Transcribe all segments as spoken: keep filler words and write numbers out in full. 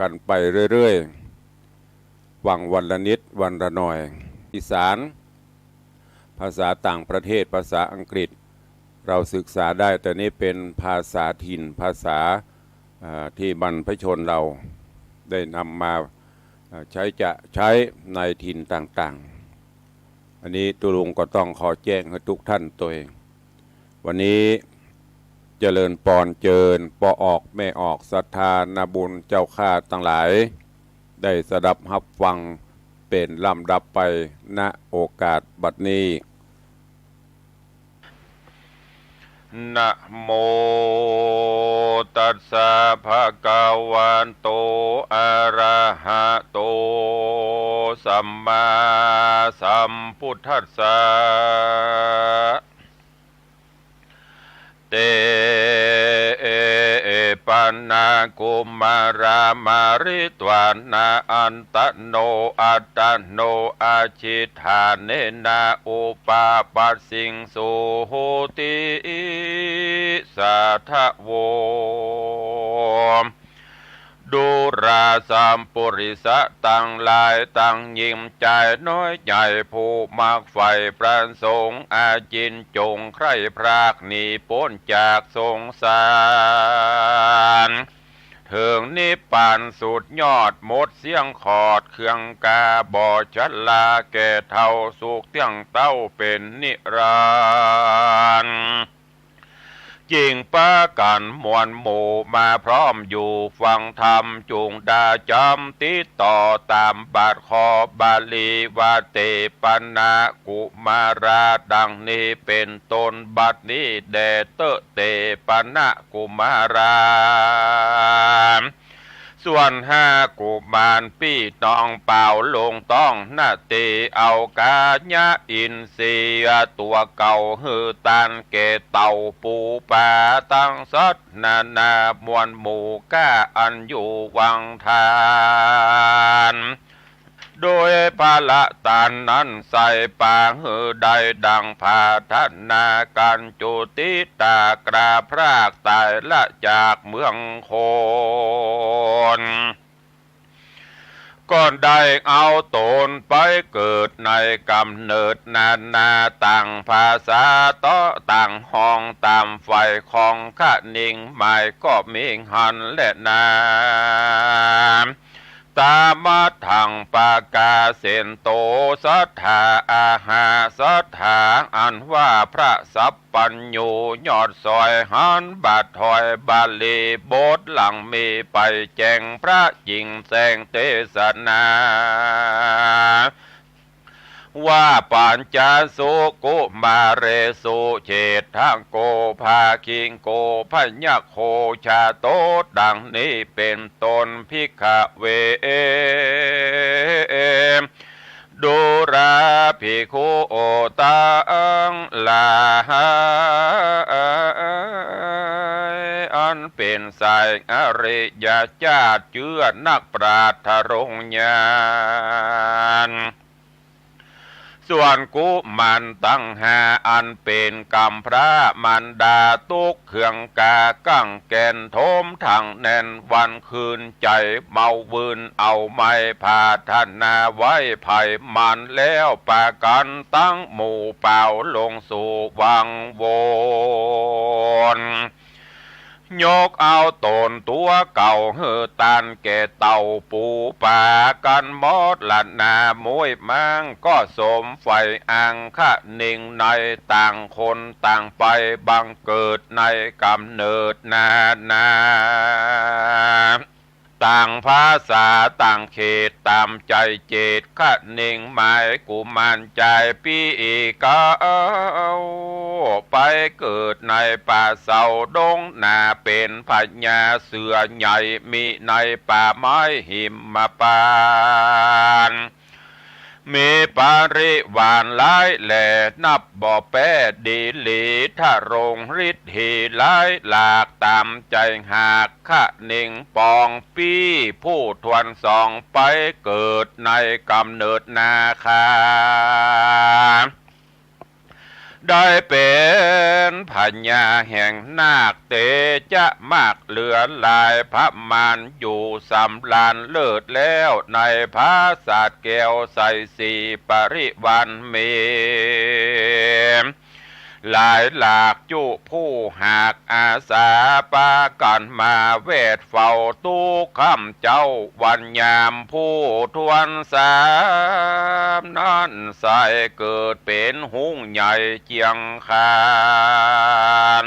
กันไปเรื่อยๆ ฟังวันละนิดวันละหน่อย อีสาน ภาษาต่างประเทศ ภาษาอังกฤษ เราศึกษาได้ แต่นี้เป็นภาษาถิ่น ภาษา เอ่อ ที่บรรพชนเราได้นำมา เอ่อ ใช้จะใช้ในถิ่นต่างๆ อันนี้ตุ๊ลุงก็ต้องขอแจ้งหื้อทุกท่านตวย วันนี้เจริญปอนเจิญป้อออกแม่ออกศรัทธานาบุญเจ้าข้าตังหลาย ได้สดับฮับฟังเป๋นลำดับไป ณ โอกาสบัดนี้ นะโมตัสสะภะคะวะโต อะระหะโต สัมมาสัมพุทธัสสะ เต ปะนะกุมารามะริตวานะ อัตตะโน อัตตะโน อะจิฏฐาเนนะ อุปาปัสสิงสุ ติสาทะโว ดูราสัปปุริสะตังหลาย ตังญิงจายน้อยใหญ่ ผู้มักใฝ่ประสงค์ อาจินจงใคร่พรากหนีป๊นจากสงสาร เถิงนิพพานสุดยอด หมดเสี้ยงขอดเครื่องกา บ่ชราแก่เฒ่า สุขเตี้ยงเต้าเป๋นนิรันดร์ จึงปากั๋นมวลหมู่มาพร้อมอยู่ฟังธรรม จุ่งดาจ๋ำติดต่อต๋ามบาทขอบาลีว่า เต ปะนะกุมารา ดังนี้เป๋นต้น บัดนี้แด่เต๊อะ เต ปะนะกุมารา ส่วนห้ากุมารปี้น้องป๋าวลงต้องนา เต เอากายะอินทรียะตั๋วเก่าหื้อตานแก่เต่าปู๋ป๋าตังสัตว์นานา มวลหมู่ก้าอันอยู่วังทาน โดยผละตานนั้นใส่ปางหื้อได้ดังผาถนากั๋น จุติตากราพรากต๋ายละจากเมืองคน ก็ได้เอาต๋นไปเกิดในก๋ำเนิดนานา ต่างภาษาเต๊อะต่างฮ้อง ต๋ามฝ่ายของคะนิงหมายก็มีหั้นแลนา ตามัตถังปะกาเสนโต สัตถาอาหา สัตถาอันว่าพระสัพพัญญู ยอดสอยหันบาทถอย บาลีบทหลังมีไปแจ้ง พระจิ่งแสดงเตสนา ว่า ปัญจสุกุมาเรสุ เชฏฐโก ภาคิงโก พยัคโฆ ชาโต ดังนี้เป๋นต้น ภิกขเว ดูราภิกขุตังหลาย อันเป๋นสายอริยเจ้า เจื้อนักปราชญ์ทรงญาณ ส่วนกุมารตังห้า อันเป๋นก๋ำพร้ามารดาตุ๊กเครื่องกากั้งแก่น โถมถังแน่นวันคืน ใจ๋เมาwirkเอาไม้ผาถนาไว้ไผ่มันแล้วปากั๋นตังหมู่ป๋าวลงสู่วังวน ยกเอาต๋นตั๋วเก่าหื้อตานแก่เต่าปู๋ป๋ากั๋นหมดละนา มุ้ยม้างก็สมใฝ่อังคะนิงใน ต่างคนต่างไปบังเกิดในก๋ำเนิดนานา ต่างภาษาต่างเขต ต๋ามใจ๋เจตคะนิงหมาย กุมารจายปี้เก๋า ไปเกิดในป่าเซาดงนา เป๋นพญาเสือใหญ่ มีในป่าไม้หิมพานต์ มีปริวารหลายแหล่นับบ่แป๊ ดีหลีทะรงฤทธีหลายหลาก ต๋ามใจ๋หากคะนิงปองปี้ ผู้ทวนสองไปเกิดในก๋ำเนิดนาคา เ ได้เป๋นพญาแห่งนาคเตจะมากเหลือหลาย พระมารอยู่สำราญเลิศแล้วในผาสาทแก้วใสสี บริวารมีหลายหลาก จุผู้หากอาสาปากั๋นมาแวดเฝ้าตุ๊ข้ำเจ้า วันยามผู้ทวนสามนั้นใส เกิดเป๋นฮุ้งใหญ่เจียงคาน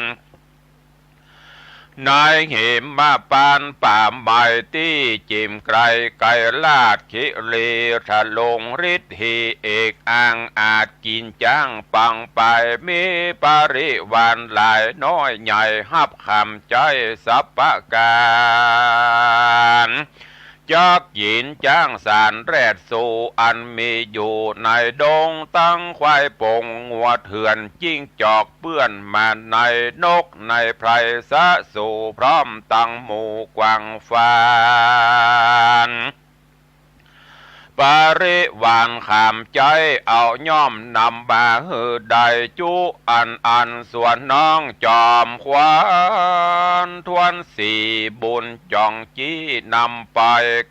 ในหิมพานต์ป่าไม้ตี้จิ่มไกล ไกลราชคิรี ทรงฤทธีเอกอ้างอาจ กิ๋นจ๊างปังไป มีบริวารหลายน้อยใหญ่ ฮับคำใจ๊สัพพะก๋าน จักกิ๋นจ๊างสารแรดสู อันมีอยู่ในดง ตังควายป๋งงัวเถื่อน จิ้งจอกเปื้อนมาใน นกในไพรสะสู พร้อมตังหมู่กวางฟาน บริวารขามใจ๊เอาย่อมนำมาหื้อได้จุอันอัน ส่วนน้องจอมขวัญทวนสี บุญจ่องจี้นำไป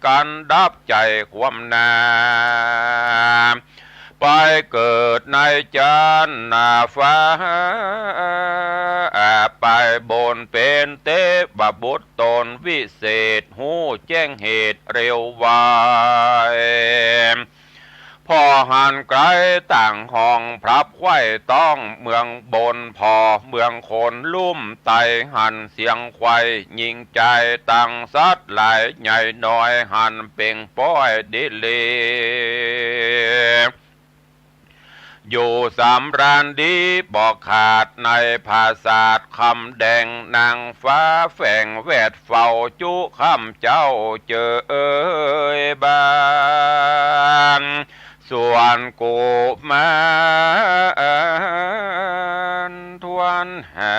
กันดับใจ๋ความนา ไปเกิดในจันทร์ฟ้า ไปบนเป๋นเตวบุตรต๋นวิเศษ ฮู้แจ้งเหตุเร็วไว ผ่อหันไกลต่างห้อง พรับไขว้ต้องเมืองบน ผ่อเมืองคนลุ่มไต หันเสียงไขว้ยิงใจ๋ ตังสัตว์หลายใหญ่น้อย หันเป่งป้อยดีหลี อยู่สำราญดีบ่ขาด ในผาสาทคำแดง นางฟ้าแฝงแวดเฝ้าจุค่ำเจ้าเจยบาน ส่วนกุมารทวนหา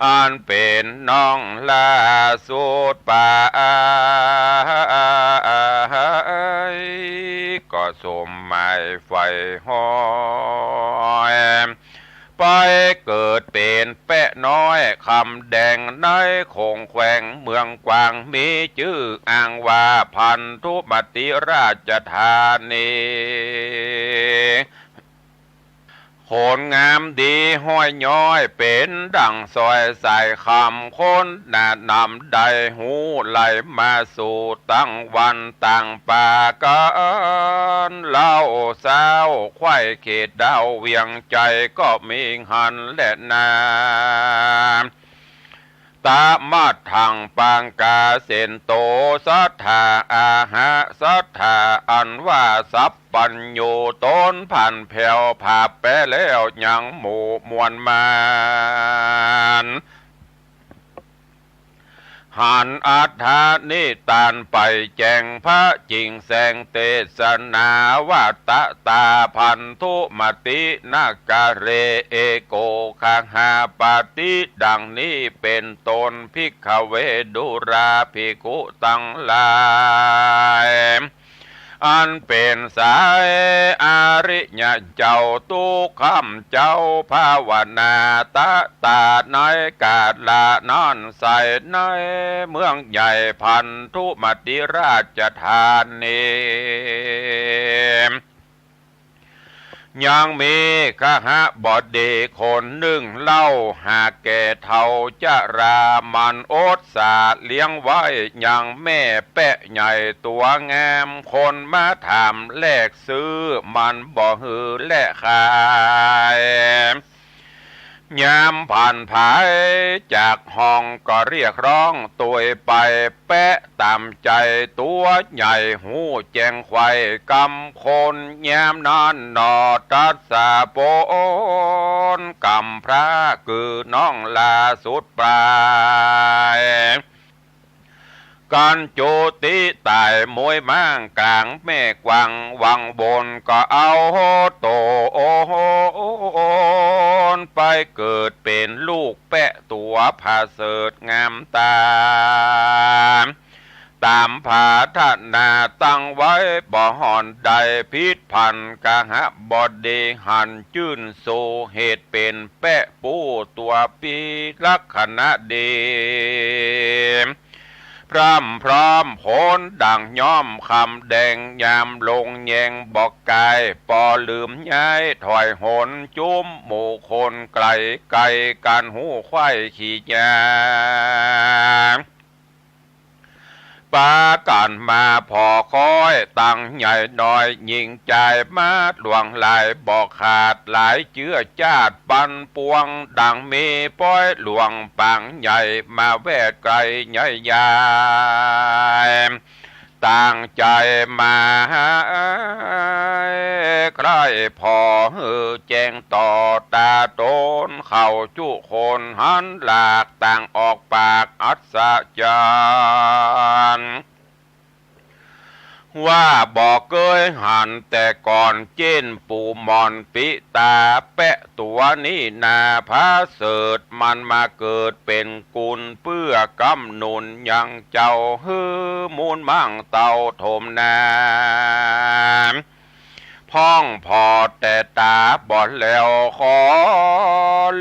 อันเป๋นน้องลาสุดไป ก็สมหมายใฝ่ฮ้อย ไปเกิดเป๋นแป๊ะน้อยคำแดง ในโขงแขว่งเมืองกวาง มีจื้ออ้างว่าพันธุมติราชธานี คนงามดีห้อยย้อย เป๋นดั่งสอยสายคำ คนหนานำได้ฮู้ไหลมาสู่ ตั้งวันตั้งปากั๋นเล่าเซ้า ไขว้เขตดาวเวียงใจ๋ก็มีหั้นแลนา ตะมัดถังปังกาเสนโต สัตถาอาหะ สัตถาอันว่าสัพพัญญู ต๋นผันแผ้วผาบแป๊แล้วยังหมู่มวลมาร หันอัฏฐนิทานไปแจ้ง พระจิ่งแสงเตสนา ว่าตะตาพันธุมตินกะเร เอโกคหปติ ดังนี้เป๋นต้น ภิกขเว ดูราภิกขุตังหลาย อันเป๋นสายอริยะเจ้า ตุ๊ค่ำเจ้าภาวนา ตะตาในกาละนั้นใส ในเมืองใหญ่พันธุมติราชธานี ยังมีคหบดีคนนึ่งเล่า หากแก่เฒ่าจรา มันอดสาเลี้ยงไว้ยังแม่แป๊ะใหญ่ตั๋วงาม คนมาถามแลกซื้อ มันบ่หื้อแลขาย ยามผ่านผายจากห้องก็เรียกร้องตวยไป แป๊ะต๋ามใจ๋ตั๋วใหญ่ฮู้แจ้งไขว้กำคน ยามนั้นหนอตรัสปนกำพร้า คือน้องลาสุดปลาย กั๋นจุติต๋ายมวยม้างก๋างแม่กวาง วังบนก็เอาโตนไปเกิดเป๋นลูกแป๊ะตั๋วผะเสริฐงามต๋า ต๋ามผาถนาตั้งไว้บ่ห่อนใด ผิดพัน กหบดีหันจื้นโส เหตุเป๋นแป๊ะปูตั๋วปี้ลักษณะดี พร่ำพร้อมโผนดั่งย้อมคำแดง ยามลงแยงบ่กาย ปอลืมย้ายถอยหน จุมหมู่คนไก๋ ไก๋กั๋นฮู้ไขว่ขี่ยา ปากั๋นมาผ่อค้อย ตังใหญ่น้อยญิงจาย มาหลวงหลายบ่ขาด หลายเจื้อจาติปันปวง ดั่งมีป้อยหลวงปางใหญ่ มาแวดไก๋ใหญ่ยาย ตั้งใจ๋มาใคร่ผ่อหื้อแจ้งต่อต๋าต๋น เขาจุคนหันหลาก ต่างออกปากอัศจรรย์ ว่าบ่เกยหันแต่ก่อน เจ้นปู่หม่อนปิต๋า แป๊ะตั๋วนี้นาผาเสริฐ มันมาเกิดเป๋นกุล เปื้อกำหนุนยังเจ้า หื้อมูลมั่งเต้าถมนา พ่องผ่อแต่ต๋าบ่แลว ขอ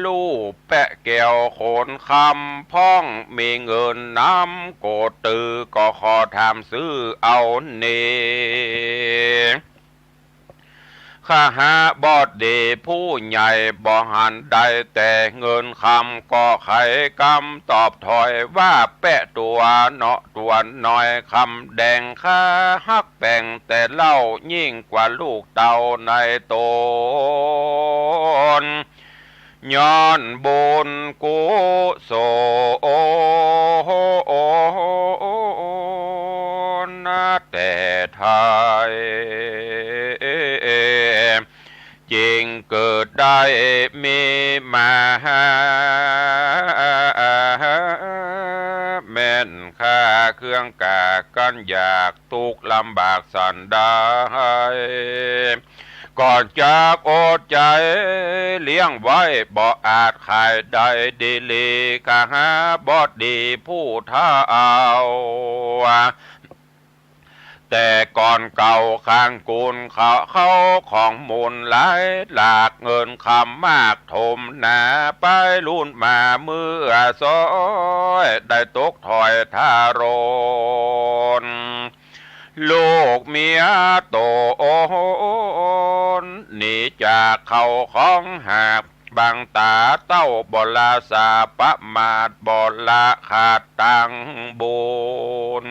ลูกแป๊ะแก้วโขนคำ พ่องมีเงินนำโกดตือ ก็ขอถามซื้อเอาเน่ ขหบดีผู้ใหญ่บ่หันได้ แต่เงินคำก็ไขกำตอบถอย ว่าแป๊ะตั๋วเนาะตั๋วน้อย คำแดงข้าฮักแป๋งแต่เล่า ยิ่งกว่าลูกเต้าในต๋น ย้อนบุญกุศลแต่ไท้ จึงเกิดได้มีมา แม่นข้าเครื่องกากั้นอยาก ตุ๊กข์ลำบากสันใด ก็จักอดใจ๋เลี้ยงไว้ บ่อาจขายได้ดีหลี ขหบดีผู้เฒ่า แต่ก่อนเก่าข้างกุลเขา เขาของมูลหลายหลาก เงินคำมากถมนา ไปลุ่นมาเมื่อซ้อย ได้ตกถ้อยทารุณ ลูกเมียต๋นหนีจากเขาของหาก บังต๋าเต้าบ่ละสา ประมาทบ่ละขาดตังบุญ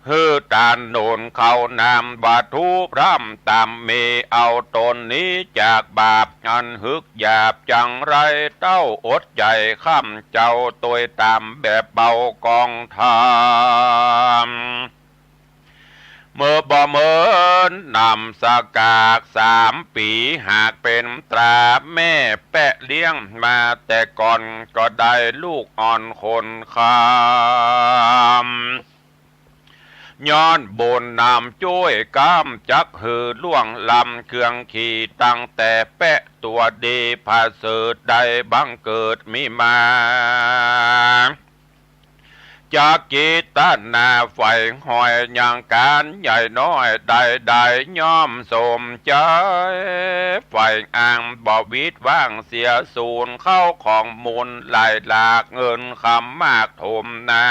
หื้อตานหนุนเขานำวัตถุพร่ำต๋ามมี เอาต๋นหนีจากบาปอันหึกหยาบ จังไรเต้าอดใจ๋ค้ำ เจ้าตวยต๋ามแบบเบากองธรรม เมื่อบ่เมินนำสกากสามปี๋ หากเป๋นตราแม่แป๊ะเลี้ยงมาแต่ก่อน ก็ได้ลูกอ่อนคนคำ ย้อนบุญนำจ้วยกำ จักหื้อล่วงล้ำเครื่องขี่ ตั้งแต่แป๊ะตั๋วดีผาเสริฐได้บังเกิดมีมา จักกิตนาใฝ่หอยยังก๋านใหญ่น้อย ได้ได้ย่อมสมใจ๋ ใฝ่อ้างบ่วิดว่างเสียสูญ เข้าของมูลหลายหลาก เงินคำมากถมนา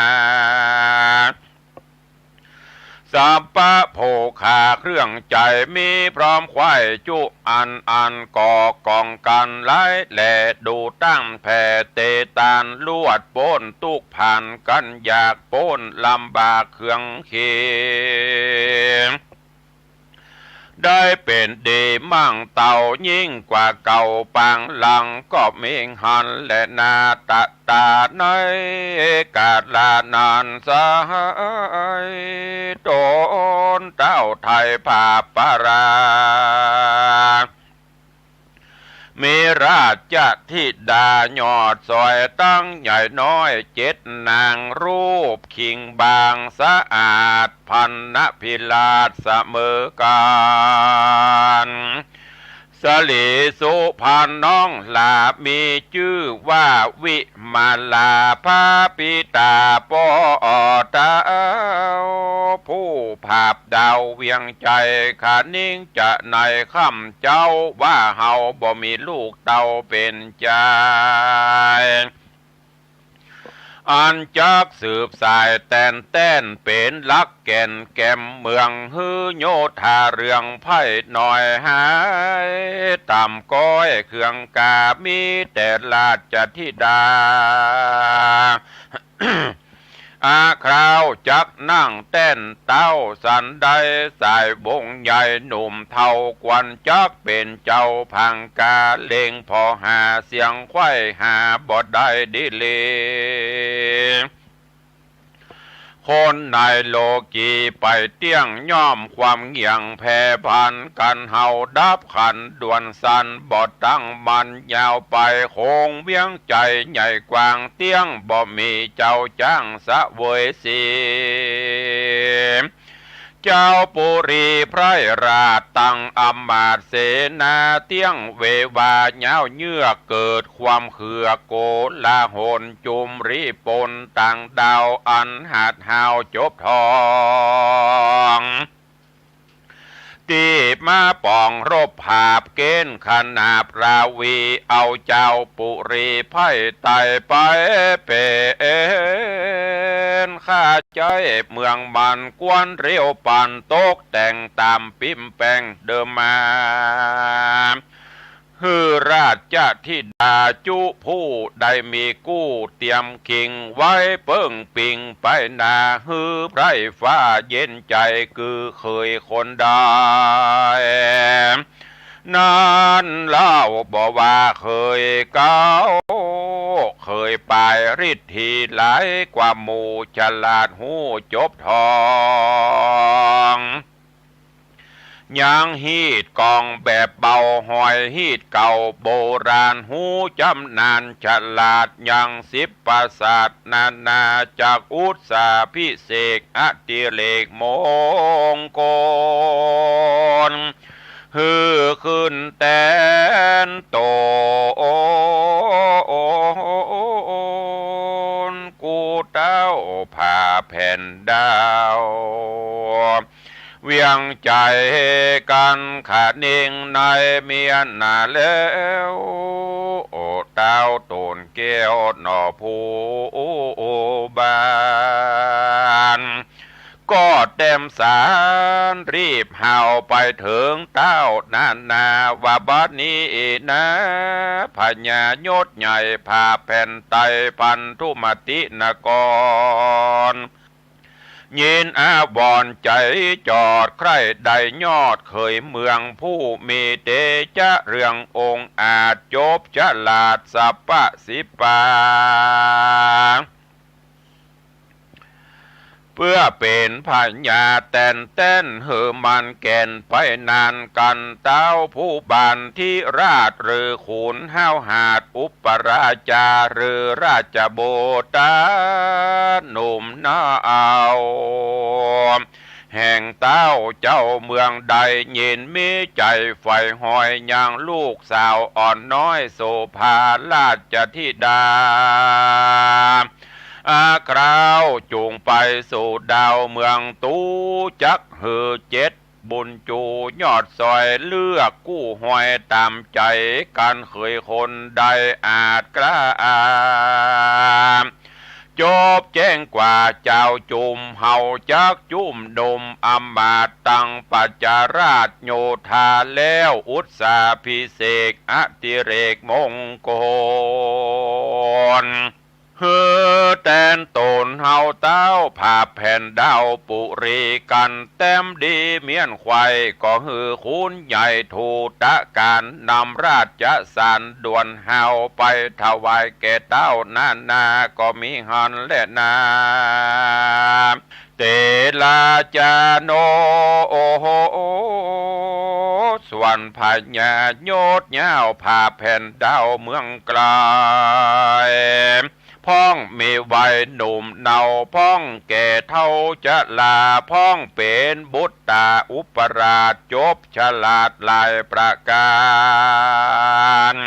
สัพพะโภคาเครื่องใจ๋มีพร้อมไขว่จุอันอัน ก่อกองกั๋นหลายแหล่ ดูตั้งแผ่เตตาน ลวดป๊นตุ๊กข์ผัน กั้นอยากป๊นลำบากเครื่องเข็ญ ได้เป๋นดีมั่งเต้ายิ่งกว่าเก่า ปางหลังก็มีหันแลนา ตะต๋าในกาลานั้นไส้ ต๋นเต้าไทยผาปารา มีราชธิดายอดสวยตั้งใหญ่น้อยเจ็ดนาง รูปคิงบางสะอาด พรรณพิราชเสมอกั๋น สลีสุพรรณน้องหล้ามีจื้อว่าวิมาลา พระปิต๋าป้อเต้า ผู้ผาบดาวเวียงใจ๋ ขะนิงจะในค่ำเจ๊า ว่าเฮาบ่มีลูกเต้าเป๋นจาย อันจักสืบสายแตนแต้น เป๋นหลักแก่นแกมเมือง หื้อโยธาเรืองไพร่น้อยหาย ต่ำก๊อยเคืองกา มีแต่ราชธิดา อาคราวจักนั่งแต้นเต๊า สันใดสายวงใหญ่หนุ่มเฒ่า ควรจักเป๋นเจ้าพังกา เล็งผ่อหาเสียงไขว้ หาบ่ได้ดีหลี คนในโลกีไปเตี้ยง ย่อมความเหงี่ยงแผ่พันกั๋น เฮาดับขันด่วนสั้น บ่ตั้งมั่นยาวไป โขงเวียงใจ๋ใหญ่กว้างเตี้ยง บ่มีเจ้าจ้างเสวยสี เจ้าปุรีไพร่ราชตั้งอำมาตย์เสนา เตี้ยงเววายาวเยือก เกิดความเคืองโกลาหล จุมรีปนต่างด้าว อันหาดฮาวจบทอง ตี้มาป๋องรบผาบเก๋ณฑ์ขนาบราวี เอาเจ้าปุรีไพร่ไตไปเป๋นข้าใจ๊เมืองมัน กวนเรียวปันตกแต่งต๋ามปิ๊มแป๋งเดิมมา หื้อราชธิดาจุผู้ได้มีกู้ เตียมคิงไว้เปิ้งปิงไปหน้า หื้อไพร่ฟ้าเย็นใจ๋ กือเขยคนใด นั้นเล่าบ่ว่าเขยเก๊า เขยปายฤทธีหลายกว่าหมู่ ฉลาดฮู้จบทอง ยังฮีตกองแบบเบา ฮอยฮีตเก่าโบราณ ฮู้จำนาญฉลาด ยังสิบประสาทนานา จักอุตสาภิเษกอติเรกมงคล หื้อขึ้นแตนโตน กู้เต้าผ่าแผ่นดาว เวียงใจ๋กั๋นขะนิงในเมียนนาแล้ว โอ้เต้าโตนแก้วหนอผู้บาน ก็แต้มสารรีบฮาวไปเถิงเต้านานา ว่าบัดนี้นา พญายศใหญ่ผ่าแผ่นไตร พันธุมตินคร ยินอาวรณ์ใจ๋จอดใคร่ได้ยอดเขยเมือง ผู้มีเตจะเรืององอาจ จบฉลาดสัพพะสิบประ เปื้อเป๋นพญาแตนแต้น หื้อมันแก่นไปนานกั๋น เต้าผู้บานทิราชหรือขุนห้าวหาด อุปราชาหรือราชบุตรหนุ่มนาเอา แห่งเต้าเจ้าเมืองใด ยินมีใจ๋ใฝ่ฮอยยังลูกสาวอ่อนน้อยโสภาราชธิดา อาคราวจุ่งไปสู่ดาวเมือง ตูจักหื้อเจ็ดบุญจูยอดซอย เลือกกู้ฮอยต๋ามใจ๋ กั๋นเขยคนใดอาจกล้า จบแจ้งกว่าเจ้าจุ่ม เฮาจักจุ่มหนุ่มอำมาตย์ ตั้งปัจจาราชโยธาแล้ว อุตสาภิเษกอติเรกมงคล หื้อแตนตนเฮาเต้าผาบแผ่นดาวปุรีกั๋นแต้มดีเมี้ยนไขว่ ก็หื้อขุนใหญ่ถูตะก๋านนำราชสารด่วนฮาวไปถวายแก่เต้านานา ก็มีหั้นแลนา เตลาจาโน ส่วนพญายศยาวผาบแผ่นดาวเมืองไกล พ่องมีวัยหนุ่มเนา พ่องแก่เฒ่าจะลา พ่องเป๋นบุตตาอุปราช จบฉลาดหลายประก๋าน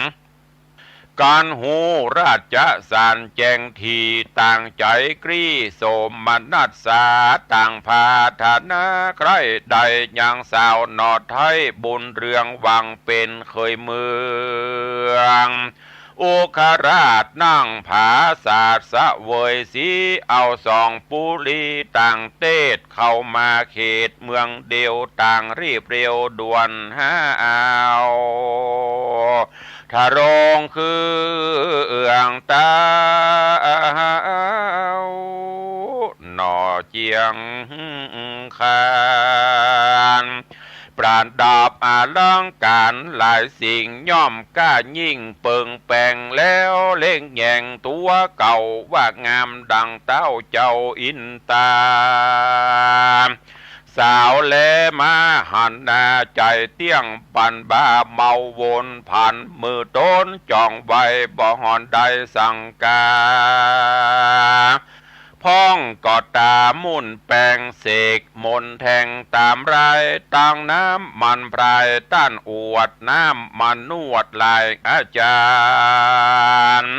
กั๋นฮู้ราชสารแจ้งดี ต่างใจ๋กรี๊ดโสมนัสสา ต่างผาถนาใคร่ได้ยังสาวหน่อไท้ บุญเรืองหวังเป๋นเขยเมือง อุคราชนั่งผาสาทเสวยสี เอาสองปุรีต่างเตศ เข้ามาเขตเมืองเดียว ต่างรีบเร็วด่วนหาเอา ทรงเครื่องเต้าหน่อเจียงคาน ประดับอลังก๋านหลายสิ่ง ย่อมก้ายิ่งเปิงแปง แล้วเล็งแยงตั๋วเก่า ว่างามดังเต้าเจ้าอินตา สาวแลมาหันหน้า ใจ๋เตี้ยงปันบ่าเมาวน ผันมือตนจ้องไว้ บ่ห่อนได้สังกา พ่องก็ต๋ามุ่นแปง เสกมนต์แทงต๋ามราย ตั้งน้ำมันพรายต้านอวด น้ำมันนวดหลายอาจารย์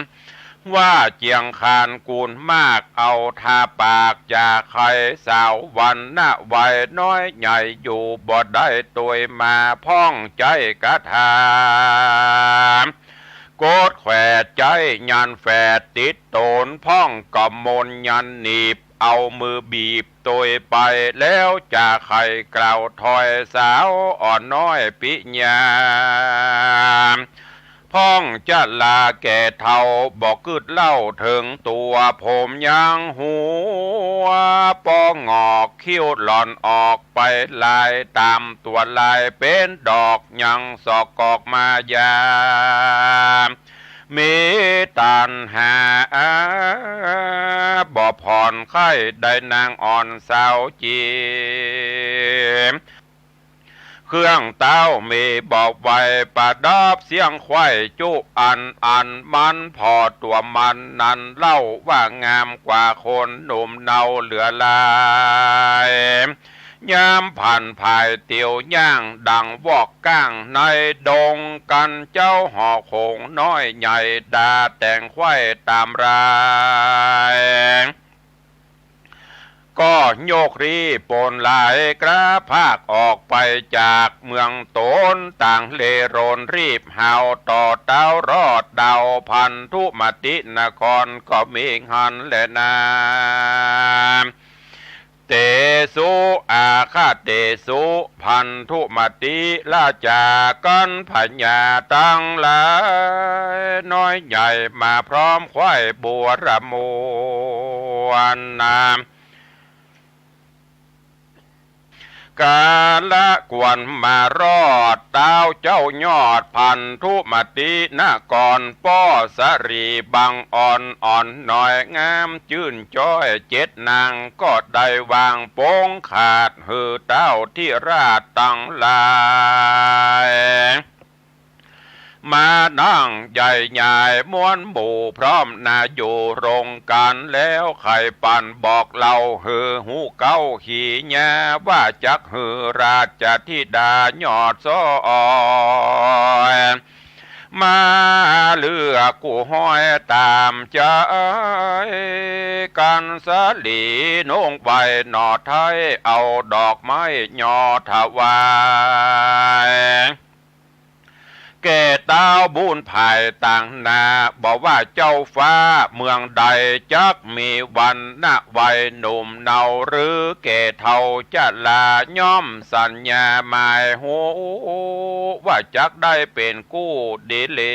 ว่าเจียงคานกูลมาก เอาทาปากจะใค่ สาววรรณะวัยน้อยใหญ่อยู่ บ่ได้ตวยมา พ่องใจ๊กถา กดแขวดใจ๊ยันแฝดติดต๋น พ่องก็มนยันหนีบ เอามือบีบตวยไป แล้วจะใค่กล่าวถอย สาวอ่อนน้อยปิญญา พ่องจะลาแก่เฒ่า บ่กึ๊ดเล่าเถิงตั๋ว ผมยังหัว ปองอก คิ้วหล่อนออกไปลาย ต๋ามตั๋วลายเป๋นดอก ยังสอกกอกมายา มีตัณหา บ่ผ่อนใคร่ ได้นางอ่อนสาวจี๋ เครื่องเต้ามีบ่ไหว ประดับเสี้ยงไขว้จุอัน อันมันผ่อตั๋วมันนั้นเล่า ว่างามกว่าคนหนุ่มเนาเหลือหลาย ยามผ่านผายเตียวย่าง ดังวอกก้างในดง กั๋นเจ้าหอโขงน้อยใหญ่ ดาแต่งไขว้ต๋ามราย ก็ยกรีปนหลายกระพากออกไปจากเมืองต๋น ต่างเล่ร่อนรีบหาวต่อเต้ารอดเดา พันธุมตินครก็มีหั้นแลนา เตสุ อาคเตสุ พันธุมติราชา กัณพญาตังหลาย น้อยใหญ่มาพร้อมไขว้บัวระมวลนา กาละกวนมารอดเต้าเจ้ายอด พันธุมตินคร ป้อสะหลีบังอ่อน อ่อนน้อยงามจื้นจ้อย เจ็ดนางก็ได้วางปงขาด หื้อเต้าธิราชตังหลาย มานั่งใหญ่ใหญ่มวลหมู่พร้อมนาอยู่โรงก๋าน แล้วใค่ปันบอกเล่าหื้อฮู้เก๊าขีญา ว่าจักหื้อราชธิดายอดซ้อย มาเลือกกู้ฮ้อยต๋ามใจ๋ กัณฑ์สะหลีนุ่งไว้หน่อไท้ เอาดอกไม้ยอถวาย แก่เต้าบุญภายต่างหน้า บ่ว่าเจ้าฟ้าเมืองใด จักมีวรรณะวัยหนุ่มเนา หรือแก่เฒ่าจะลา ย่อมสัญญาหมายฮู้ ว่าจักได้เป๋นกู้ดีหลี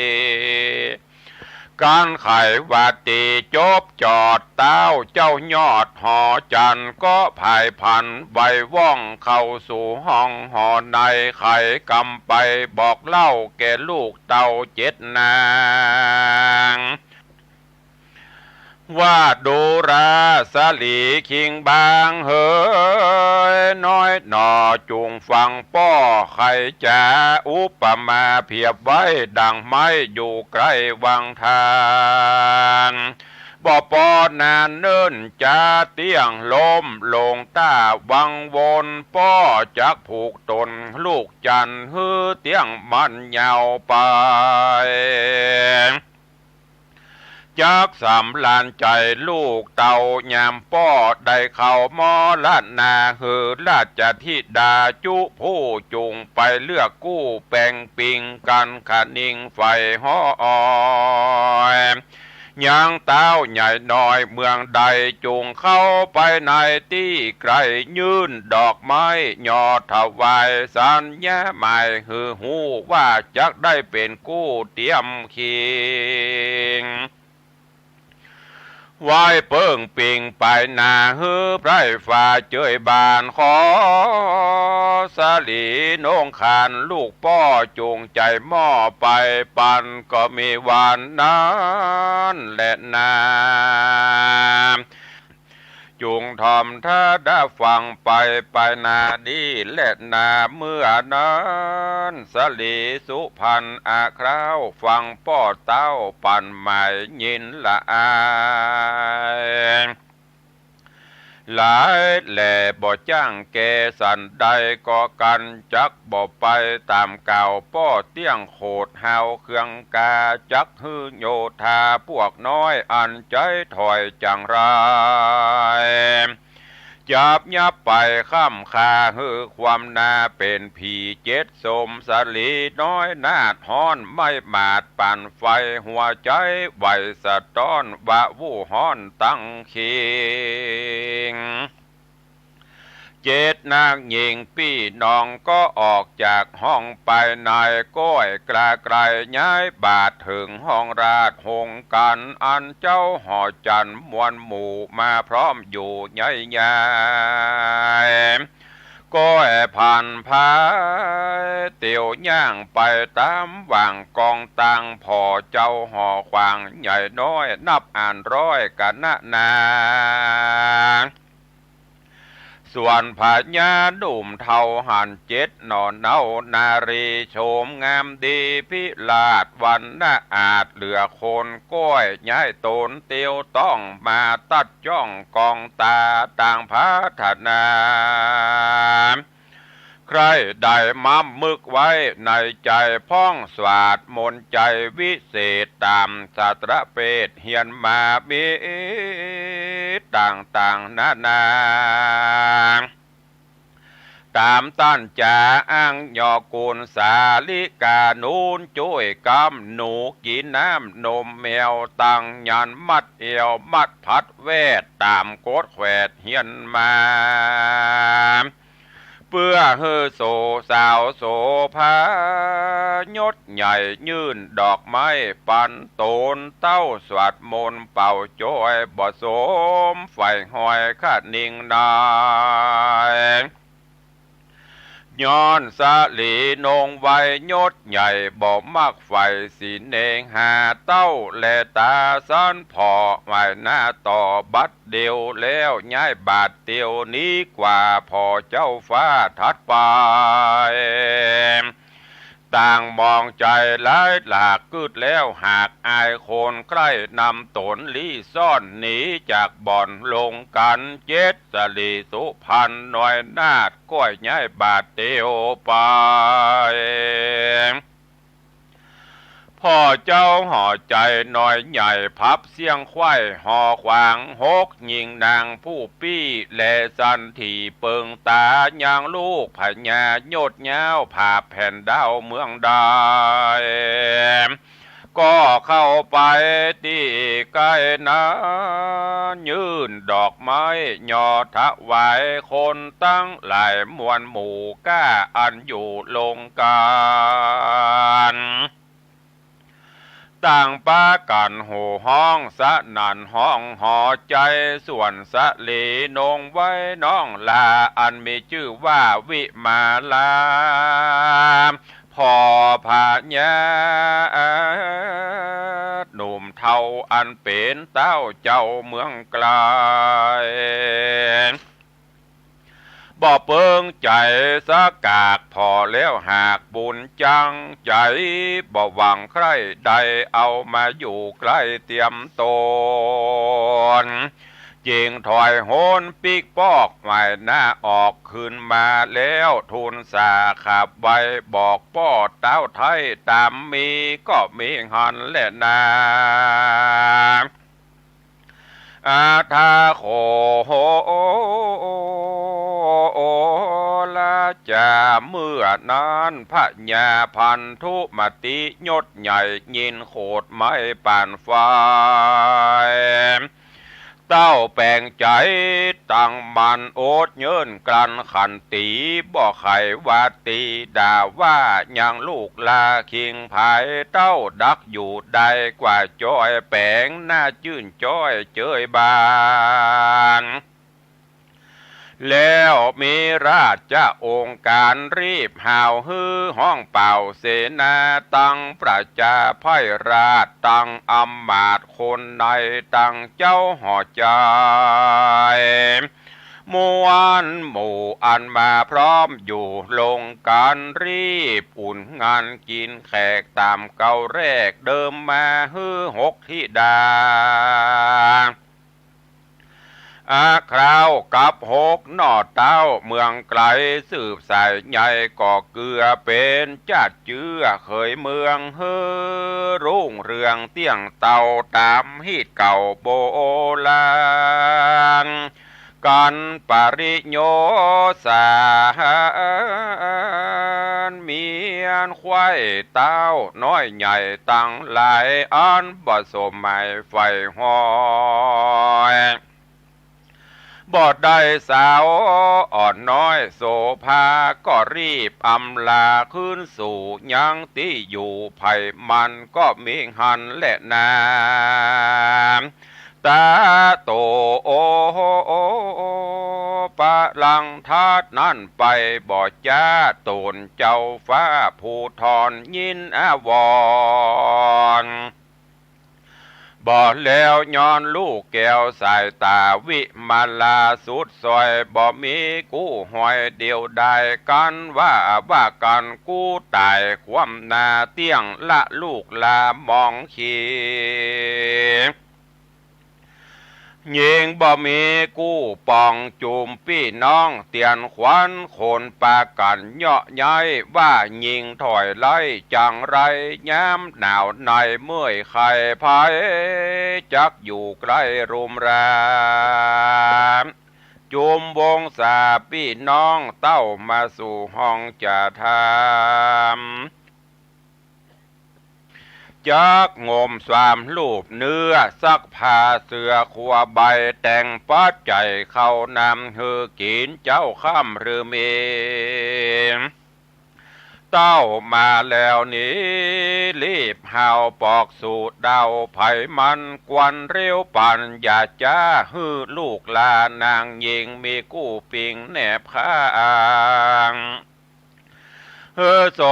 กัณฑ์ไขว่าตรี๋จบจอด เต้าเจ้ายอดหอจันทร์ ก็ผายผันไหวว่องเข้าสู่ห้องหอใน ไขกำไปบอกเล่าแก่ลูกเต้าเจ็ดนาง ว่าดูราสะหลีคิงบางเหย น้อยหน่อจุ่งฟังป้อ ใค่จ๋าอุปมาเปรียบไว้ดั่งไม้อยู่ใก้วังทาน บ่ปอนานเนิ่นจะเตี้ยงล้มลงต้าวังวน ป้อจักผูกต๋นลูกจันทร์หื้อเตี้ยงมันยาวไป จักสำราญใจ๋ลูกเต้ายามป้อได้เข้ามรณา หื้อราชธิดาจุผู้จุ่งไปเลือกกู้แป่งปิงกั๋นคะนิงใฝ่ฮ้อย ยังต้าวใหญ่น้อยเมืองใดจุ่งเข้าไปในตี้ใก้ ยื่นดอกไม้ยอถวายสัญญาหมายหื้อฮู้ว่าจักได้เป๋นกู้เตียมคิง ไหว้เปิ้งปิงไปหน้าหื้อไพร่ฟ้าเจยบาน ขอสลีนงคานลูกป้อจุ่งใจ๋มอบไปปัน ก็มีวันนั้นแลนา จุ่งถ่อมทะดาฟังไป ไปนาดีแลนา เมื่อนั้นสลีสุพรรณอาคราวฟังป้อเต้าปันหมายยินละอาย หลายแหล่บ่จ้างแก่สันใดก็กั๋น จักบ่ไปต๋ามกล่าวป้อเตี้ยงโขดฮาวเคืองกา จักหื้อโยธาปวกน้อยอันใจ๊ถอยจังไร จับยับไปค่ำคาหื้อความนาเป๋นผีเจ็ดสม สลีน้อยนาดฮ้อนไหม้หมาดปั่นไฟ หัวใจ๋ไหวสะต้อนวาวุ่นฮ้อนตังคิง เจ็ดนางญิงปี้น้องก็ออกจากห้องไปใน ก้อยกล้าไกลย้ายบาทเถิงห้องราชหงส์กั๋น อันเจ้าหอจันทร์มวลหมู่มาพร้อมอยู่ใหญ่ใหญ่ ก้อยผ่านพายเตียวย่างไปต๋ามหว่างกองตัง ผ่อเจ้าหอขวางใหญ่น้อยนับอ่านร้อยกะนะนา ส่วนพญาหนุ่มเฒ่าหั้นเจ็ดหน่อเนานารี โฉมงามดีพิราชวรรณะอาจเหลือคน ก้อยย้ายต๋นเตียวต้องมาตัดจ้องกองต๋าต่างพัฒนา ใคร่ได้ม้ำมึกไว้ในใจ๋พ่องสวาดมนต์ใจ๋วิเศษ ต๋ามสาตระเปตเฮียนมามีต่างๆ นานา ต๋ามต้านจ๋าอ้างยอกูลสาลิกา หนุนจ้วยกำหนูกิ๋นน้ำนมแมว ตั้งยันมัดเอวมัดผัดแวด ต๋ามกฎแขวดเฮียนมา เปื้อหื้อโสสาวโสภายศใหญ่ ยื่นดอกไม้ปันต๋น เต้าสวดมนต์เป่าจ้อย บ่สมใฝ่ฮ้อยคะนิงนาย ย้อนสลีนงไวยศใหญ่ บ่มักใฝ่สิเนหา เต้าแลต๋าสันผ่อไหว้หน้าต่อบัดเดียว แล้วย้ายบาทเตียวหนีกว่า ผ่อเจ้าฟ้าถัดไป ต่างมองใจ๋หลายหลาก กึ๊ดแล้วหากอายคน ใคร่นำต๋นลี้ซ่อนหนีจากบ่อนลงกั๋น เจ็ดสลีสุพรรณน้อยนาถ ก้อยย้ายบาทเตียวไป ผ่อเจ้าหอใจ๋น้อยใหญ่ ผับเสี้ยงไขว้หอขวางหก ญิงนางผู้ปี้ แลสันถีเปิงต๋า ยังลูกพญายศยาว ผาบแผ่นดาวเมืองใด ก็เข้าไปตี้ใก้นั้น ยื่นดอกไม้ยอถวาย คนตังหลายมวลหมู่ก้า อันอยู่ลงกั๋น ต่างปากั๋นโห่ฮ้องสนั่นฮ้องหอใจ๋ ส่วนสลีนงไวยน้องหล้า อันมีจื้อว่าวิมาลา ผ่อพญาหนุ่มเฒ่า อันเป๋นเต้าเจ้าเมืองไกล บ่เปิงใจ๋สักกาก ผ่อแล้วหากบุญจั้งใจ๋ บ่หวังใคร่ใด เอามาอยู่ใก้เตียมตน จึงถอยโหนปิ๊กปอกหวายหน้าออกคืนมาแล้ว ทูลสาขับไวบอกป้อเต้าไท้ ต๋ามมีก็มีหั้นแลนา อาทาโข โอราจา เมื่อนั้นพญาพันธุมติยศใหญ่ ยินโขดไม้ป่านไฟ เต้าแป๋งใจ๋ตั้งมั่น อดเยิ้นกลั้นขันติ บ่ใค่ว่าตีด่าว่ายังลูกลาคิงผาย เต้าดักอยู่ได้กว่าจ้อย แป๋งหน้าจื้นจ้อยเจยบาน แล้วมีราชองค์การรีบฮาว หื้อฮ้องเป่าเสนา ตังประจาไพร่ราช ตังอำมาตย์คนใน ตังเจ้าหอใจ๋ มวลหมู่อันมาพร้อมอยู่ ลงกั๋นรีบอุ่นงานกิ๋นแขก ต๋ามเก่าแรกเดิมมา หื้อหกธิดา อาคราวกับหกหน่อเต้า เมืองไก๋สืบสายใหญ่ ก็เกือเป๋นจาติเจื้อเขยเมือง หื้อรุ่งเรืองเตี้ยงเต้า ต๋ามฮีตเก่าโบราณ กั๋นปริโยสาร เมียนไขว้เต้าน้อยใหญ่ตังหลาย อันบ่สมหมายใฝ่ฮอย บ่ได้สาวอ่อนน้อยโสภา ก็รีบอำลาคืนสู่ยังตี้อยู่ ใผมันก็มีหั้นแลนา ตาโต โอ ปะลังทัดนั้นไปบ่จ๊า โตนเจ้าฟ้าภูทรยินอาวรณ์ บ่แล้วย้อนลูกแก้วสายต๋า วิมาลาสุดซอย บ่มีกู้ฮอยเดียวดายกั๋น ว่า ว่ากั๋นกู้ต๋ายคว่ำหน้าเตี้ยงละ ลูกลามองขี ยิ่งบ่มีกู้ปองจุมปี้น้อง เตียนขวัญคนปากั๋นเยาะย้าย ว่ายิ่งถอยไล่จังไร ยามหนาวในเมื่อยไข้ภัย จักอยู่ใก้รุมราม จุมวงศาปี้น้องเต้ามาสู่ห้องจะถาม จักงมสามลูบเนื้อ ซักผ้าเสื้อครัวใบ แต่งปัจจัยข้าวน้ำหื้อกิ๋นเจ๊าค่ำหรือมี เต้ามาแล้วนี้ รีบฮาวปอกสู่เดา ใผมันกวนเร็วปัน อย่าจ๊าหื้อลูกลานางญิง มีกู้ปิงแนบข้าง หื้อส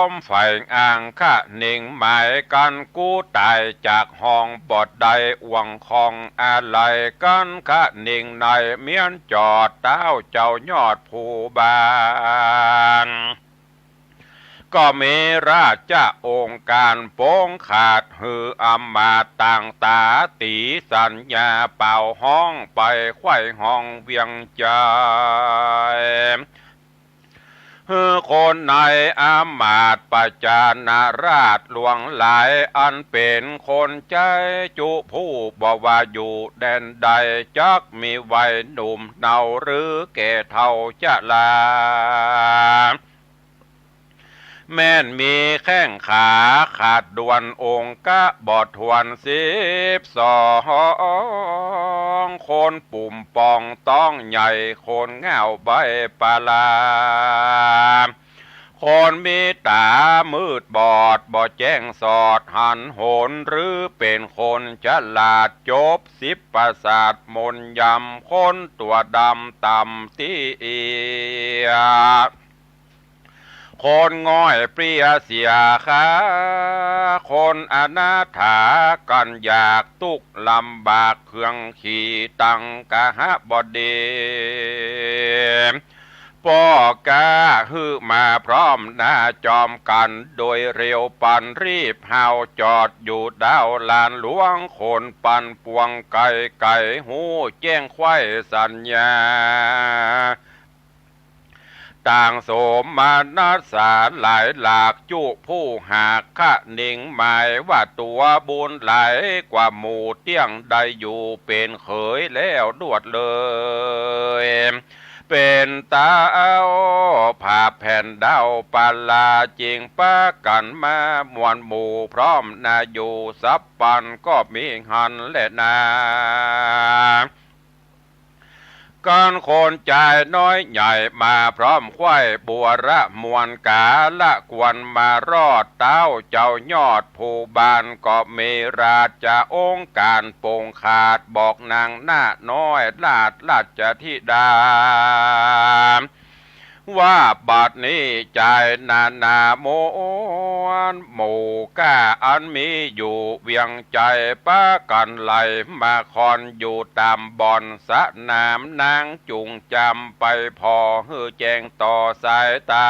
มใฝ่อ้างคะนิงหมายกั๋น กู้ต๋ายจากห้องบ่ได้อ่วงของอาลัยกั๋น คะนิงในเมียนจอดเต้าเจ้ายอดภูบาล ก็มีราชองค์การปงขาด หื้ออำมาตย์ต่างต๋า ตี๋สัญญาเป่าฮ้องไปไขว้ห้องเวียงใจ๋ หื้อคนในอำมาตย์ประจานาราชหลวงหลาย อันเป๋นคนใจ๊จุผู้บ่ว่าอยู่แดนใด จักมีวัยหนุ่มเนาหรือแก่เฒ่าชรา แม่นมีแข้งขาขาดด่วนองค์กะบ่ถ้วนสิบสอง คนปุ่มป่องต๊องใหญ่ คนง่าวใบ้ปลา คนมีต๋ามืดบอดบ่แจ้งสอดหันหน หรือเป๋นคนฉลาดจบสิบประสาทมนต์ยำ คนตั๋วดำต่ำตี้เอี้ย คนง่อยเปลี้ยเสียขา คนอนาถากันอยากตุ๊กข์ลำบากเคืองขีตังคหบดี ป้อก๊าหื้อมาพร้อมหน้าจอมกั๋น โดยเร็วปันรีบเฮาจอดอยู่ด้าวลานหลวง คนปันปวงไกลๆ ฮู้แจ้งใคว่สัญญา ต่างโสมนัสสาหลายหลากจุผู้หากคะนิงหมายว่าตั๋วบุญหลายกว่าหมู่เตี้ยงได้อยู่เป๋นเขยแล้วดวดเลย เป๋นเต๊าผาแผ่นด้าวปาลา จึงปากั๋นมามวลหมู่พร้อมหน้าอยู่ สัพพันก็มีหั้นแลนา กันคนจายน้อยใหญ่มาพร้อมใคว่ บัวระมวลกาละควรมารอด เต๊าเจ้ายอดภูบาลก็มี ราชองค์ก๋านปงขาด บอกนางนาคน้อยราชราชธิดา ว่าบัดนี้จายนานาม้วนหมู่ก๊าอันมีอยู่เวียงจันทน์ ปากั๋นไหลมาคอนอยู่ต๋ามบ่อนสนาม นางจุ่งจำไปผ่อหื้อแจ้งต่อสายต๋า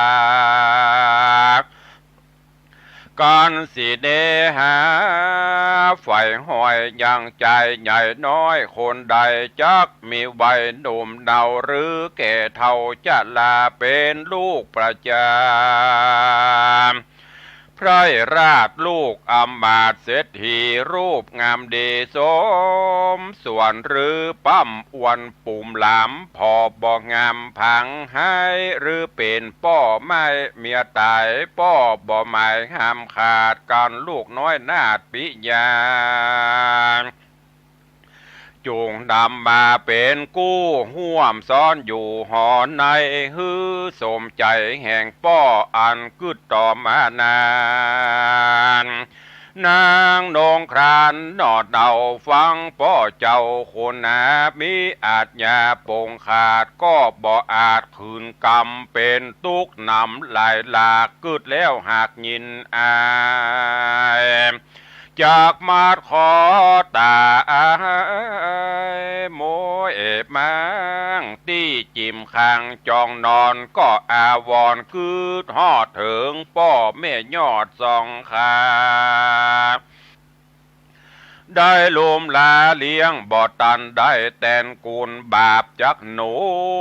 กั๋นสิเนหา ใฝ่ห้อยยังจายใหญ่น้อยคนใด จักมีวัยหนุ่มเนาหรือแก่เฒ่าชรา เป๋นลูกประจำ ไพร่ราชลูกอำมาตย์เศรษฐี รูปงามดีสมส่วน หรือป้ำอ้วน ปุ่มหลามผ่อบ่งามผัง ไฮหรือเป๋นป้อไม้เมียต๋าย ป้อบ่หมายห้ามขาด กั๋นลูกน้อยนาฏปิยา จุ่งนำมาเป๋นกู้ ฮ่วมซ้อนอยู่หอใน หื้อสมใจ๋แห่งป้ออันกึ๊ดต่อมานาน นางนงครานหนอดเอาฟังป้อเจ้าคนหนา มีอาชญาปงขาดก็บ่อาจขืนกำ เป๋นตุ๊กข์หนำหลายหลาก กึ๊ดแล้วหากยินอาย จักมาดขอต๋าย โมยมัง ตี้จิ่มคางจองนอน ก็อาวรณ์กึ๊ดฮอดเถิงป้อแม่ยอดสองขา ได้ลุมลาเลี้ยงบ่ตันได้แตนกูล บาปจักหนุ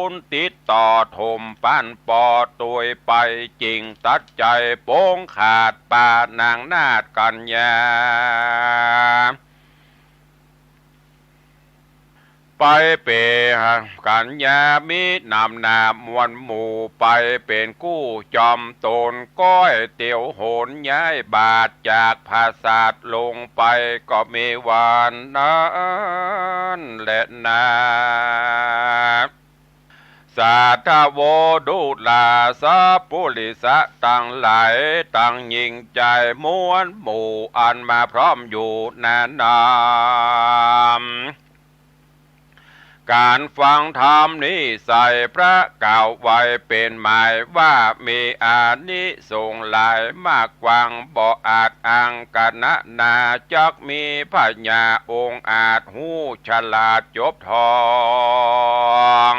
นติดต่อถมปั้นปอตวยไป จึ่งตัดใจ๋ปงขาดปานางนาฏกัญญา ไปเป๋นกัญญามิหนำหน้ามวลหมู่ ไปเป๋นกู้จอมต๋น ก้อยเตียวหนย้ายบาทจากผาสาทลงไป ก็มีวันนั้นแลนา สาธโว ดูราสัพปุริสะตังหลาย ตังยิ่งใจ๋มวลหมู่อันมาพร้อมอยู่นานา ก๋านฟังธรรมนี้ใส่พระกล่าวไว้เป๋นหมายว่ามีอานิสงส์หลายมากกว้างบ่อาจอังกะนะนา จักมีพญาองค์อาจฮู้ฉลาดจบทอง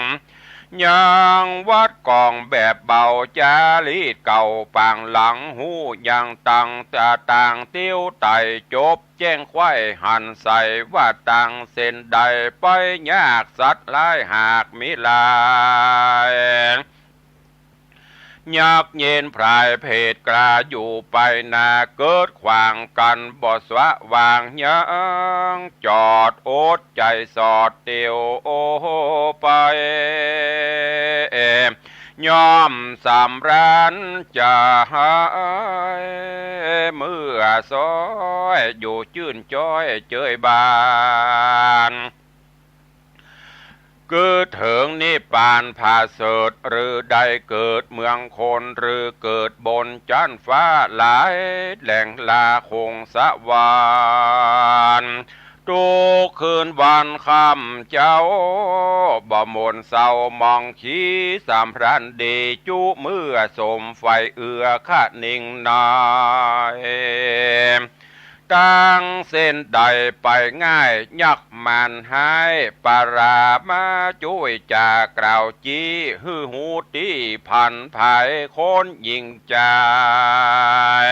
ยังวัดกองแบบเบาจารีตเก่าปางหลังฮู้ยังตังตะตางเตี้ยวไต่จบแจ้งใคว่หันใสว่าตังเส้นใดไปยากสัตว์ร้ายหากมีหลาย ยักษ์เย็นพรายเพศกล้าอยู่ไปนาเกิดขวางกั๋นบ่สว่างยังจอดอดใจ๋สอดเตียวไป ย่อมสำราญใจ๋เมื่อซ้อยอยู่จื้นจ้อยเจยบาน กึ๊ดเถิงนิพพานผาเสริฐ หรือได้เกิดเมืองคน หรือเกิดบนจั๊นฟ้าหลายแหล่งลาคงสวรรค์ กู้คืนวันค่ำเจ๊า บ่หม่นเศร้าหมองขี้ สำราญดีจุเมื่อสมใฝ่เอื้อคะนิงนาย ตังเส้นได้ไปง่าย ยักษ์มารฮ้าย ปรามาจุ้ยจากกล่าวจี้ หื้อฮู้ตี้ผันผาย คนหญิงจาย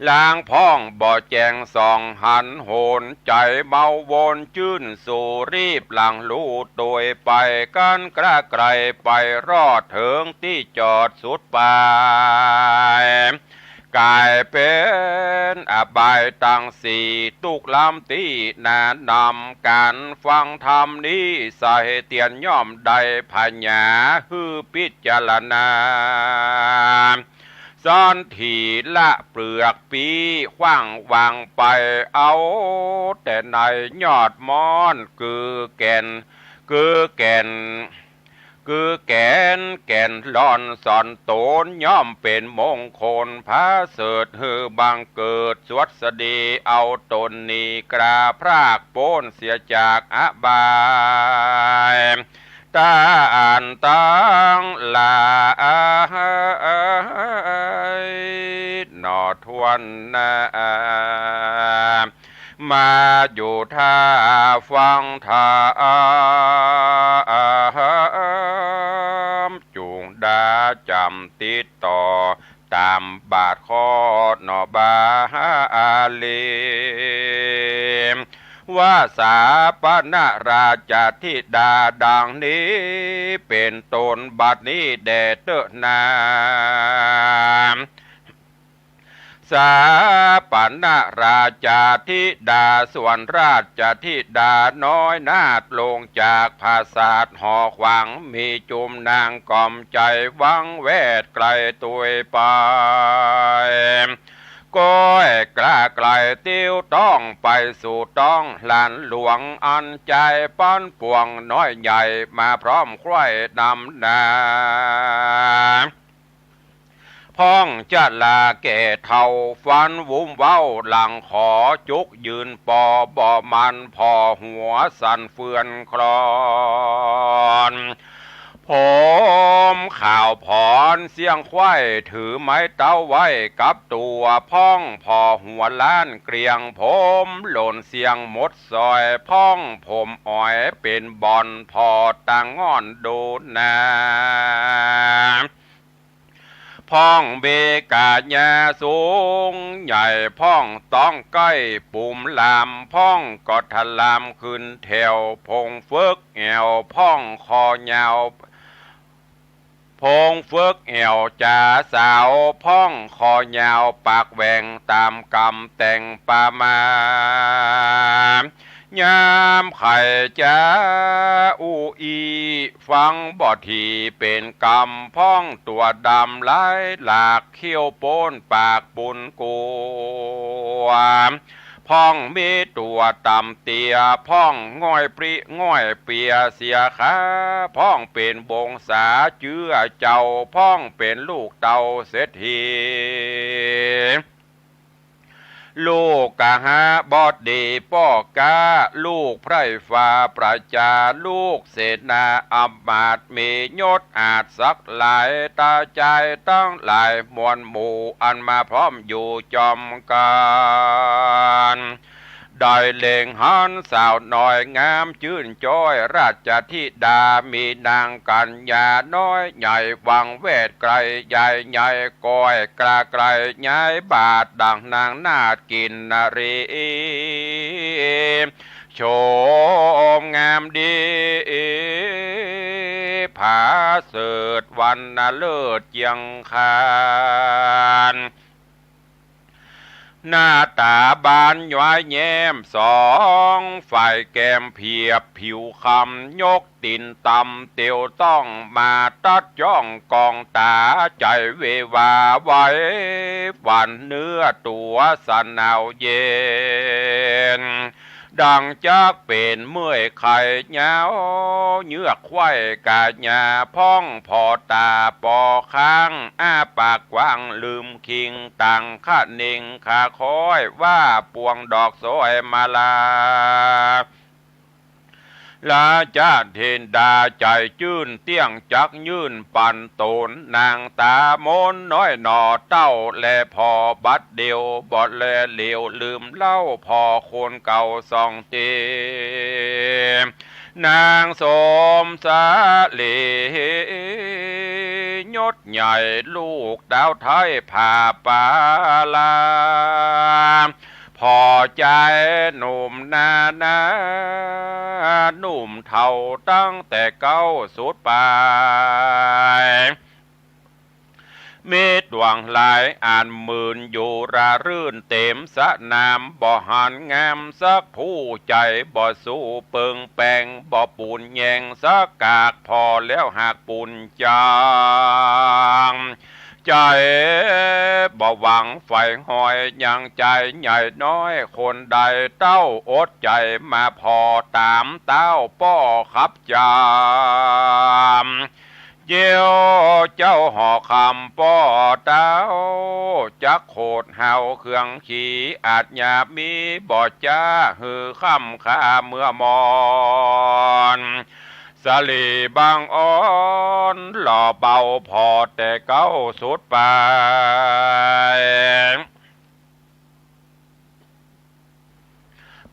ลางพ่องบ่แจ้งส่องหันโหน ใจ๋เมาวนจื้นสู่ รีบหลังลู่ตวยไป กั๋นกล้าไกลไปรอด เถิงตี้จอดสุดปาย ก๋ายเป๋นอบายตังสี่ ตุ๊กล้ำตี้หนานำ ก๋านฟังธรรมนี้ใส่ เตียนย่อมได้ผญา หื้อพิจารณา สันถีละเปลือกปี้ ขว้างวางไป เอาแต่ในยอดม่อน คือแก่น คือแก่น คือแก่น แก่นลอนสอนตน ย่อมเป๋นมงคลผาเสริฐ หื้อบังเกิดสวัสดี เอาตนนี้กล้าพรากป๊นเสียจากอบาย ต้านตังหลาย หนอถ้วนหน้า มาอยู่ท่าฟังธรรม จุ่งดาจ๋ำติดต่อ ต๋ามบาทข้อหนอบาลี ว่าสาปนราชธิดาดังนี้เป๋นต้น บัดนี้แด่เต๊อะนา สาปนราชธิดา ส่วนราชธิดาน้อยนาถ ลงจากผาสาทหอขวาง มีจุมนางก๋อมใจ๋ วังแวดไกลตวยไป ก้อยกล้าไกลติ้วต้องไปสู่ต้อง หลานหลวงอันใจ๋ปันปวง น้อยใหญ่มาพร้อมใคร่นำหนา พ่องจะลาแก่เฒ่า ฟันวุ้มเว้าหลังขอ จุกยืนปอบ่มัน ผ่อหัวสั่นเฟือนคลอน ผมขาวผอนเสี้ยงไขว้ ถือไม้เต๊าไว้กับตั๋ว พ่องผ่อหัวล้านเกลี้ยง ผมหล่นเสี้ยงหมดซอย พ่องผมอ๋อยเป๋นบ่อน ผ่อตางง่อนดูหนา พ่องมีก๋ายาสูงใหญ่ พ่องต๊องใก้ปุ๋มลาม พ่องก็ทะลามขึ้นแถว พงเฟิกแอ่ว พ่องคอยาว พงเฟิกแอ่วจ๋าสาว พ่องคอยาวปากแหว่ง ต๋ามกำแต่งประมาณ ยามใค่จะอู้อี้ ฟังบ่ถี่เป๋นกำ พ่องตั๋วดำหลายหลาก เขี้ยวป๊นปากปูนกั๋ว พ่องมีตั๋วต่ำเตี้ย พ่องง่อยปริง่อยเปียเสียขา พ่องเป๋นวงศาเจื้อเจ้า พ่องเป๋นลูกเต้าเศรษฐี ลูกกหบดีป้อก๊า ลูกไพร่ฟ้าประจา ลูกเสนาอำมาตย์ มียศอาจสักหลาย ต๋าจายตังหลายมวลหมู่ อันมาพร้อมอยู่จอมกั๋น ได้เล็งหันสาวน้อยงามจื้นจ้อย ราชธิดามีนางกัญญาน้อยใหญ่ วังแวดไกลใหญ่ใหญ่ ก้อยกล้าไกลย้ายบาท ดังนางนาถกินนรี ชมงามดี ผาเสริฐวรรณเลิศเจียงคาน หน้าต๋าบานย้อยแย้มสอง ฝ่ายแก้มเผียบผิวคำ ยกตี๋นต่ำเตียวต้อง มาตัดจ้องกองต๋า ใจ๋เววาไหวหวั่น เนื้อตั๋วสะหนาวเย็น ตังจักเป๋นเมื่อยไข้ยาว เยือกไขว้ก๋าหญ้าพ่อง ผ่อต๋าปอค้าง อ้าปากกว้างลืมคิง ตังคะเน็งคาค้อย ว่าปวงดอกสวยมาลา ราชธิดาใจ๋จื้น เตี้ยงจักยื่นปันต๋น นางต๋ามนน้อยหน่อเต้า แลผ่อบัดเดียว บ่แลเหลียวลืมเล่า ผ่อคนเก่าสองตี้ นางสมสาลี ยศใหญ่ลูกดาวไท้ผ่าปาลา ผ่อใจ๋หนุ่มนานา หนุ่มเฒ่าตั้งแต่เก๊าสุดป๋าย มิตรหวังหลายอันหมื่น อยู่ระรื่นเต๋มสนาม บ่หันงามสักผู้ ใจ๋บ่สู้เปิงแปง บ่ปูนแยงสักกาก ผ่อแล้วหากปูนจาง ใจ๋บ่หวังใฝ่ฮอย ยังใจ๋ใหญ่น้อยคนใด เต้าอดใจ๋มาผ่อต๋ามเต้าป้อขับจาม เยียวเจ้าหอคำป้อเต้า จักโขดเฮาเคืองขี อาจหยาบมีบ่จ๊า หื้อค่ำคาเมื่อมอน สลีบางอ่อน หล่อเบาผ่อแต่เก๊าสุดป๋าย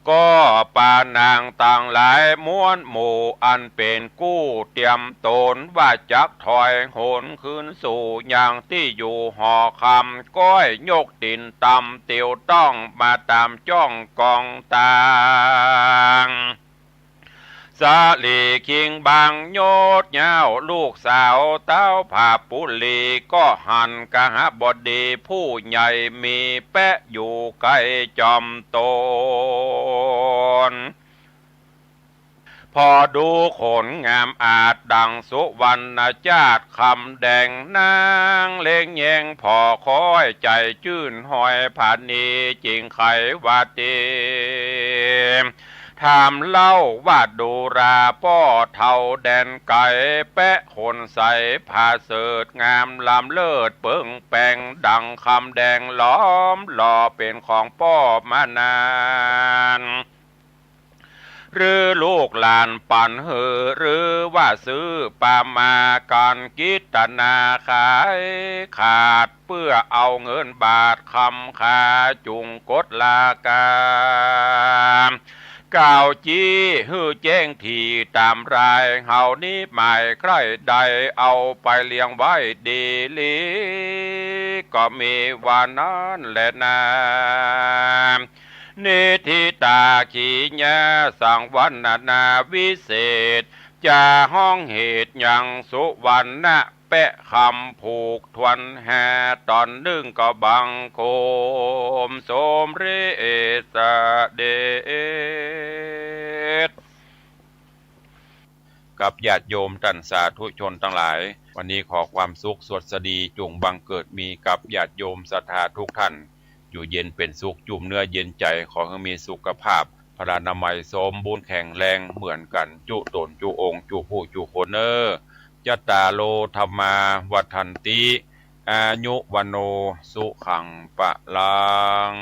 ก็ปานางตังหลายมวลหมู่ อันเป๋นกู้เตรียมต๋น ว่าจักถอยหนคืนสู่ยังตี้อยู่หอคำ ก้อยยกตี๋นต่ำเตียวต้อง มาต๋ามจ้องกองตาง สาลีคิงบางยศเหย้า ลูกสาวเต้าผาปุรี ก็หันกหบดีผู้ใหญ่มีแป๊ะอยู่ใก้จอมต๋น ผ่อดูขนงามอาจดั่งสุวรรณจาตุคำแดง นางเล็งแยงผ่อค้อย ใจ๋จื้นฮอยผานี จิ่งไขว่าเต ถามเล่าว่าดูราป้อเฒ่าแดนไก๋ แป๊ะขนใสผาเสริฐงามล้ำเลิศเปิงแปง ดั่งคำแดงหลอมหล่อเป๋นของป้อมานาน หรือลูกหลานปั๋นหื้อ หรือว่าซื้อปามา ก๋านกิตนาขายขาด เปื้อเอาเงินบาทคำคา จุ่งกดราคา กล่าวจี้หื้อแจ้งถี่ต๋ามราย เฮานี้หมายใคร่ใด เอาไปเลี้ยงไว้ดีหลี ก็มีว่านั้นแลนา นิธิตาขีญาสังวรรณนาวิเศษ จะฮ้องเหตุยังสุวรรณะ แป๊ะคำผูกถ้วนห้าต๋อนนึ่ง ก็บังคมสมเร็จเสด็จ กับญาติโยมต้านสาธุชนตังหลาย วันนี้ขอความสุขสวัสดีจุ่งบังเกิดมีกับญาติโยมศรัทธาทุกท่าน อยู่เย็นเป๋นสุข จุ่มเนื้อเย็นใจ๋ ขอหื้อมีสุขภาพพลานามัยสมบูรณ์แข็งแรงเหมือนกั๋น จุ๊ต๋นจุ๊องค์ จุ๊ผู้จุ๊คนเน่อ จัตตาโร ธัมมา วัฑฒันติ อายุ วัณโณ สุขัง พลัง